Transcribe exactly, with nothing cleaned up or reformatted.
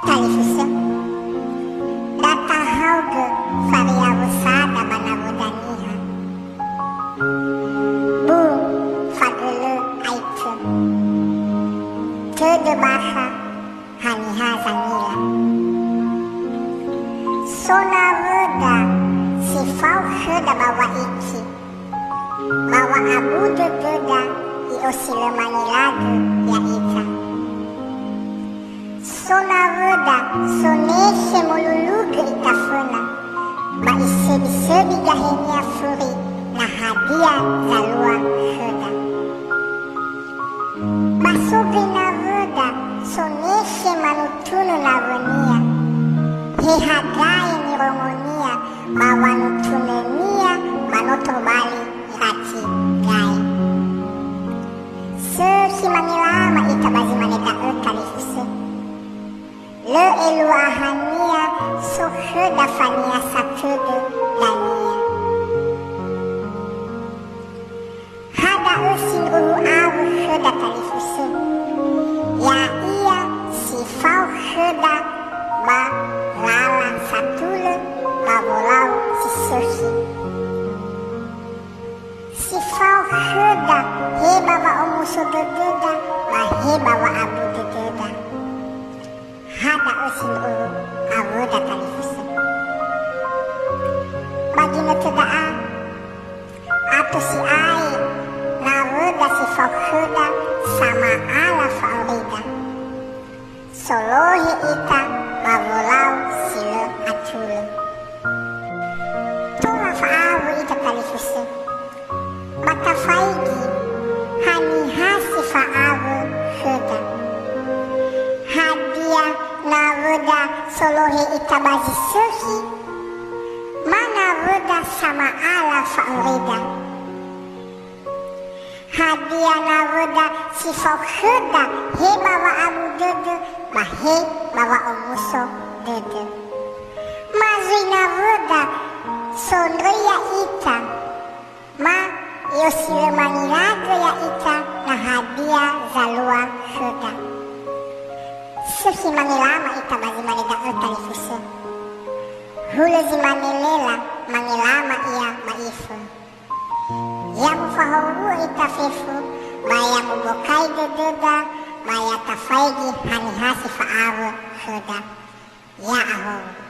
Talifusö. Da tahaogö fariawösada ba nawöda niha. Bu fagölö aitö. Tödö bakha haniha zangila. So nawöda si fao khöda ba wa'iki, ba wa'abu dödöda i'osilö mangilagö ya'ita. So nawöda sonekhe molulugö ita föna, ba isöbisöbi gahenia füri na hadia zalua khöda. Ba so göi nawöda sonekhe manutunö nawönia, he hadia nirongonia ba wanutunönia ba no tobali irati gae. Sökhi mangelama ita ba zi mane da'ö talifusö. Lö eluahania so khöda faniasa tödö dania. Ha da'ö sindruhu awö khöda talifusö, ya'ia si fao khöda ba lala satulö ba wolau si sökhi. Si fao khöda he ba wa'omuso dödöda ba he ba wa'abu dödöda. Ha da'ö sindruhu awöda talifusö. Ba ginötö da'a, ato si'ae nawöda si fao khöda sama'ala fa'aurida. Solohe ita ba wolau si lö atulö. Tola fa'awö ita talifusö. Ba tafaigi, haniha si fa'awö khöda? Hadia nawöda solohe ita ba zi sökhi? Ma nawöda sama'ala fa'aurida? Hadia nawöda si fao khöda he ba wa'abu dödö ba he ba wa'omuso dödö? Ma zui nawöda sondröi ya'ita, ma i'osilö mangilagö ya'ita na hadia zalua khöda. Sökhi mangelama ita ba zi mane da'ö talifusö. Hulö zi mane lela mangelama ia ma'ifu. Ya mufahowu'ö ita fefu, ba ya mubokai dödöda, ba ya tafaigi haniha si fa'awö khöda. Ya'ahowu.